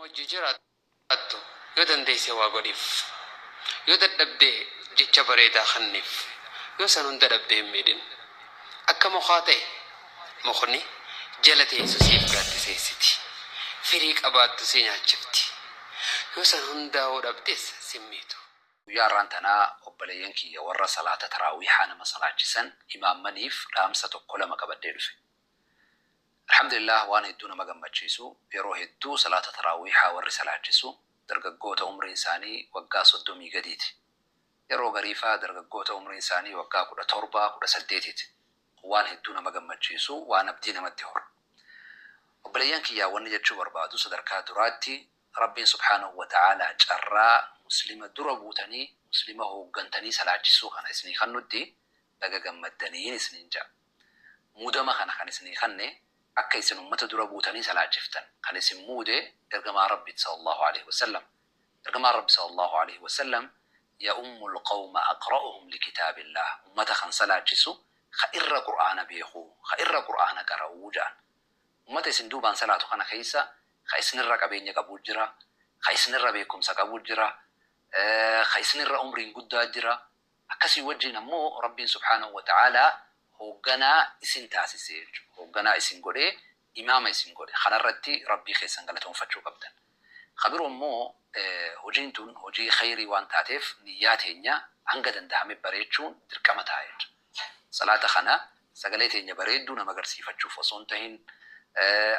Wajji jiraattu yoo dandeesse waa godhiif. Yoo dadhabde jecha bareedaa kenniif. Yoo san hunda dhabde hin miidhin. Akka mukaa ta'e mukni jala teessu siif gaaddiseessiti. Firii qabaattu si nyaachifti. Yoo san hundaa'uu dhabdes sin miitu. Guyyaa har'aan tanaa obboleeyyan kiyya warra salaata taraawiihaa nama salaachisan imaammaniif dhaamsa tokko lama qabadhee dhufe. Alhamdulillaah waan hedduu nama gammachiisu yeroo hedduu salaata taraawiihaa warri salaachisu dargaggoota umriin isaanii waggaa 30 gadiiti. Yeroo gariifaa dargaggoota umriin isaanii waggaa 17, 18ti. Kun waan hedduu nama gammachiisu, waan abdii namatti horu. Obboleeyyan kiyyaa wanni jechuu barbaadu sadarkaa duraatti Rabbiin subhaanahu wa ta'aalaa carraa muslima dura buutanii muslima hooggantanii salaachisuu kana isinii kannutti baga gammaddaniin isiniin ja'a. Muudama kana kan isinii kanne akka isin ummata dura buutanii salaachiftan kan isin muude Ergamaa Rabbiiti sallallaahu aleyhi wa sallam. Ergamaan Rabbi sallallaahu aleyhi wa sallam ya'ummul qawma aqra'uhum likitaabillaah ummata kan salaachisu ka irra Qur'aana beeku, ka irra Qur'aana qara'u ja'an. Ummata isin duubaan salaatu kana keessa ka isinirra qabeenya qabuu jira, ka isinirra beekumsa qabuu jira, ka isinirra umriin guddaa jira. Akkasii wajjiin ammoo Rabbiin subhaanahu wa ta'aalaa hoogganaa isin taasise jechuudha. Hoogganaa isin godhee imaama isin godhe. Kanarratti Rabbii keessan galatoomfachuu qabdan. Ka biroo immoo hojiin tun hojii khayrii waan taateef niyyaa teenya hanga dandahame bareechuun dirqama taha jechuudha. Salaata kana sagalee teenya bareedduu nama garsiifachuuf osoo hin tahin,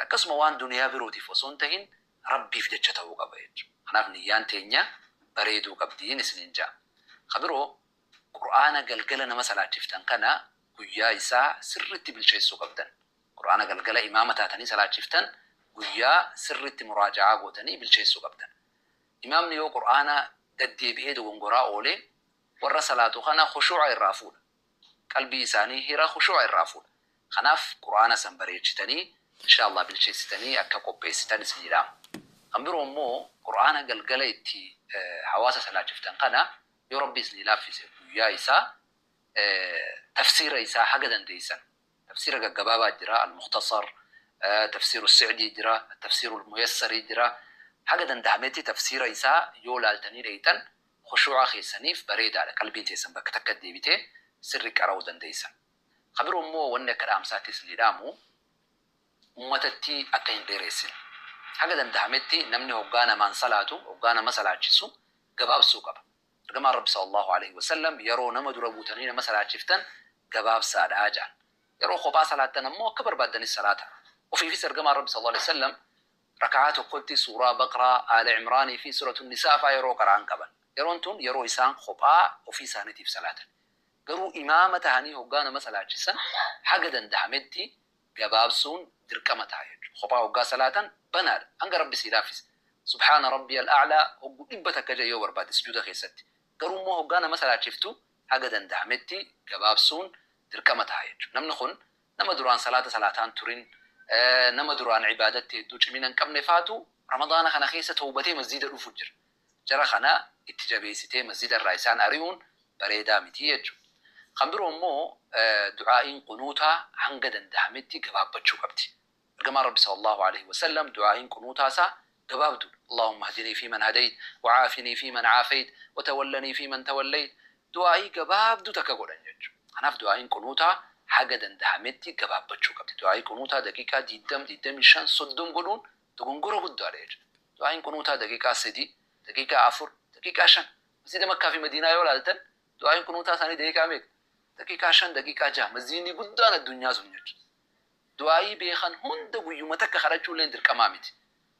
akkasuma waan duniyaa birootiif osoo hin tahin Rabbiif jecha ta'uu qaba jechuudha. Kanaaf niyyaan teenya bareeduu qabdiin isiniin ja'a. Ka biroo Qur'aana galgala nama salaachiftan kana guyyaa isaa sirriitti bilcheessuu qabdan. Qur'aana galgala imaama taatanii salaachiftan guyyaa sirriitti muraaja'aa gootanii bilcheessuu qabdan. Imaamni yoo Qur'aana daddeebi'ee dogongoraa oole warra salaatu kana khushuu'a irraa fuudha. Qalbii isaanii hira khushuu'a irraa fuudha. Kanaaf Qur'aana san bareechitanii inshaa Allah bilcheessitanii akka qopheessitan isinii dhaama. Kan biroo immoo Qur'aana galgala itti hawaasa salaachiftan kana yoo Rabbi isinii laaffise guyyaa isaa tafsiira isaa haga dandeessan tafsiira gaggabaabaa jira al-mukhtasar, tafsiiru sicdii jira, tafsiiru muyassari jira haga dandahametti tafsiira isaa yoo laaltanii dheeyxan khushuu'a keessaniif bareedaadha qalbiin teessan bakka takka deebitee sirri qara'uu dandeessan. Ka biroo immoo wanni akka dhaamsaatti isinii dhaamu ummatatti akka hin dheereessine. Haga dandahametti namni hoggaa namaan salaatu, hoggaa nama salaachisu gabaabsuu qaba. Ergamaan Rabbi sallallaahu aleyhi wa sallam yeroo nama dura buutanii nama salaachiftan gabaabsaadha ja'an. Yeroo kophaa salaattan ammoo akka barbaaddanis salaataa. Ofiifis Ergamaan Rabbi sallallaahu aleyhi wa sallam raka'aa tokkotti suuraa Baqraa, Aala Imraanii fi suuratu Nisaa faa yeroo qara'an qaban. Yeroon tun yeroo isaan kophaa ofii isaaniitiif salaatan. Garuu imaama tahanii hoggaa nama salaachisan haga dandahametti gabaabsuun dirqama taha jechuudha. Kophaa hoggaa salaatan banaadha. Hanga Rabbi sii laaffise. Subhaana Rabbiyal a'laa hoggu 100 ja'i yoo barbaadde sujuuda keessatti. Garuu immoo hoggaa nama salaachiftu haga dandahametti gabaabsuun dirqama taha jechuudha. Namni kun nama duraan salaata salaataa hin turin, nama duraan ibaadatti hedduu cimina hin qabne faatu Ramadaana kana keessa tawbatee masjiida dhufu jira. Jara kana itti jabeessitee masjida irraa isaan ari'uun bareedaa miti jechuudha. Kan biroo immoo du'aa'iin qunuutaa hanga dandahametti gabaabbachuu qabdi. Ergamaan Rabbi sallallaahu aleyhi wa sallam du'aa'iin qunuutaa isaa gabaabduudha. Allaahumma ihdinii fiiman hadayt, wa caafinii fiiman caafayt, wa tawallanii fiiman tawallayt. Du'aa'ii gabaabduu takka godhan jechuudha. Kanaaf du'aa'iin qunuutaa haga dandahametti gabaabbachuu qabdi. Du'aa'ii qunuutaa daqiiqaa 20, 25, 30 godhuun dogongora guddaadha jechuudha. Du'aa'iin qunuutaa daqiiqaa 3, daqiiqaa 4, daqiiqaa 5. Masjiida Makkaa fi Madiinaa yoo laaltan du'aa'iin qunuutaa isaanii daqiiqaa meeqa? Daqiiqaa 5, daqiiqaa 6. Masjiidni guddaan addunyaa sun jechuudha. Du'aa'ii beekan hunda guyyuma takka kadhachuulleen dirqamaa miti.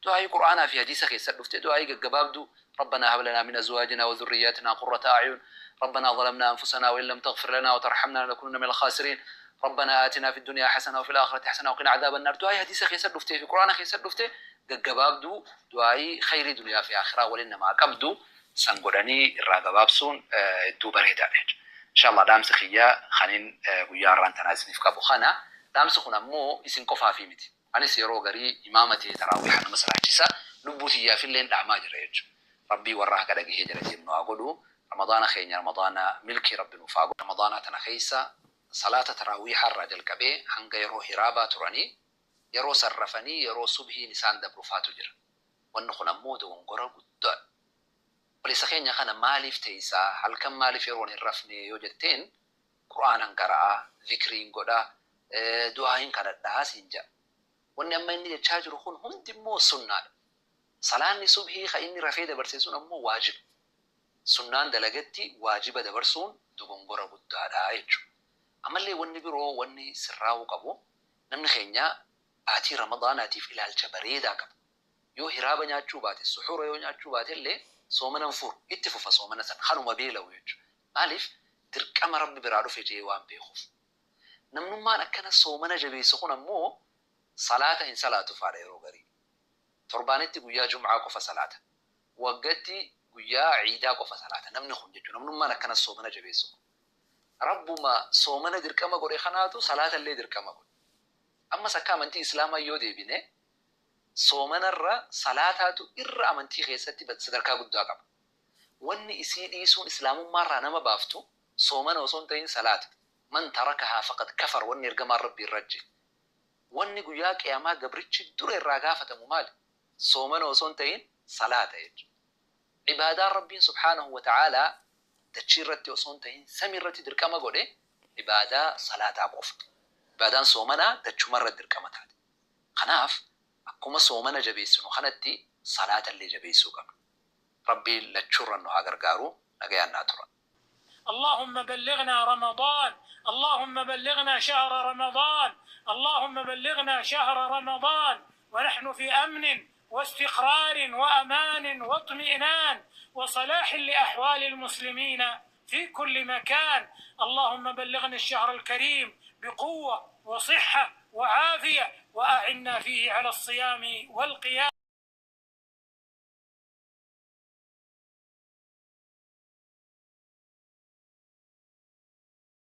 Du'aa'ii Qur'aanaa fi hadiisa keessa dhufte du'aa'ii gaggabaabduu Rabbanaa hab lanaa min azwaajinaa wa dhurriyyaatinaa qurrata a'yun Rabbanaa zalamnaa anfusanaa wa in lam taghfir lanaa wa tarhamnaa lanakuunanna minal khaasiriin Rabbanaa aatinaa fid dunyaa hasana wa fil aakhirati hasana wa qinaa adhaaban naar Du'aa'ii hadiisa keessa dhuftee fi Qur'aana keessa dhufte gaggabaabduu du'aa'ii khayrii duniyaa fi aakhiraa waliin namaa qabdu san godhanii irraa gabaabsuun hedduu bareedaadha jechuudha. Inshallah dhaamsi kiyya kanin guyyaa har'aan tanaa isiniif qabu kana. Dhaamsi kun ammoo isin qofaafii miti. Anis yeroo garii imaama ta'ee taraawiiha nama salaachisa. Lubbuu tiyyaafilleen dhaamaa jira jechuudha. Rabbii warra haqa dhagahee jala deemu nu haa godhu. Ramadaana keenya Ramadaana milkii Rabbi nuuf haa godhu. Ramadaanaa tana keessa salaata taraawiihaa irraa jalqabee hanga yeroo hiraabaa turanii, yeroo san rafanii yeroo subhiin isaan dabru faatu jira. Wanni kun ammoo dogongora guddaadha. Obboleessa keenya kana maaliif teeysaa, halkan maaliif yeroon hin rafne yoo jetteen, Qur'aanan qara'aa, zikriin godhaa, du'aayin kadhadhaa siin ja'a. Wanni amma inni jechaa jiru kun hundi immoo sunnaadha. Salaanni subhii ka inni rafee dabarse sun ammoo waajiba. Sunnaan dalagatti waajiba dabarsuun dogongora guddaadha jechuudha. Ammallee wanni biroo wanni sirraa'uu qabu, namni keenya baatii Ramadaanaatiif ilaalcha bareedaa qaba. Yoo hiraaba nyaachuu baate, suxuura yoo nyaachuu baate illee soomana hin furu, itti fufa soomana san kanuma beela'u jechuudha. Maaliif? Dirqama Rabbi biraa dhufe je'ee waan beekuuf. Namnummaan akkana soomana jabeessu kun ammoo salaata hin salaatu faadha yeroo garii. Torbaanitti guyyaa Jum'aa qofa salaata. Waggatti guyyaa Ciidaa qofa salaata namni kun jechuudha. Namnummaan akkana soomana jabeessu kun. Rabbuma soomana dirqama godhe kanaatu salaata illee dirqama godhe. Ammas akka amantii Islaamaa yoo deebine, soomanarra salaataatu irra amantii keessatti sadarkaa guddaa qaba. Wanni isii dhiisuun Islaamummaarraa nama baaftu soomana osoo hin ta'in salaata. Man tarakahaa faqad kafar wanni ergamaan Rabbii irra je'e. Wanni guyyaa qiyaamaa gabrichi dura irraa gaafatamu maali? Soomana osoo hin ta'in salaata jechuudha. Ibaadaan Rabbiin subhaanahu wa ta'aalaa dachii irratti osoo hin ta'in samii irratti dirqama godhe ibaadaa salaataa qofa. Ibaadaan soomanaa dachuma irratti dirqama taate. Kanaaf akkuma soomana jabeessinu kanatti salaata illee jabeessuu qabna. Rabbiin lachuurra nu haa gargaaru, nagayaan naa tura. اللهم بلغنا رمضان، اللهم بلغنا شهر رمضان، اللهم بلغنا شهر رمضان ونحن في أمن واستقرار وأمان واطمئنان وصلاح لأحوال المسلمين في كل مكان. اللهم بلغنا الشهر الكريم بقوة وصحة وعافية، وأعنا فيه على الصيام والقيام.